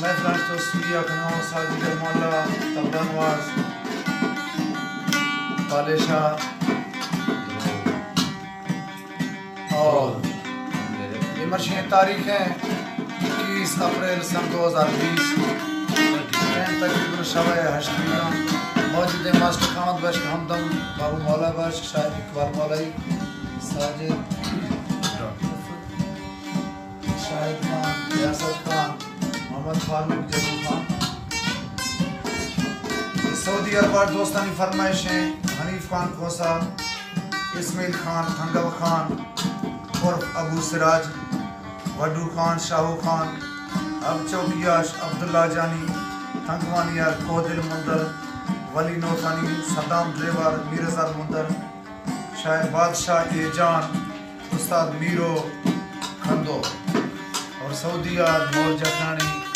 محفل ءَ تو سویا کنو ساجد مولا، طبلہ نواز، پالشا اور یہ مرشی تاریخ ہے اکیس اپریل سن دو ہزار بیس، ٹائم تقریباً شب ہشت بجے۔ موجود ہیں ماسٹر خامد بخش، ہمدم بابو مولا بخش، شاہد اقبال مولوی، ساجد، شاہد خان، ریاست خان، محمد فاروق، جدو خان۔ سعودی عرب ءَ دوستانی فرمائش ہیں، حنیف خان کھوسہ، اسماعیل خان، تھنگو خان عرف ابو سراج، وڈو خان، شاہو خان، اب چوکیاش، عبداللہ جانی، تھنگوانی ءَ کوہدل مندر، ولی نوتانی، صدام ڈرائیور، میر اظہر مندر، شاعر بادشاہ اے جان، استاد میرو کھندو اور سعودی ءَ نور جکھانی۔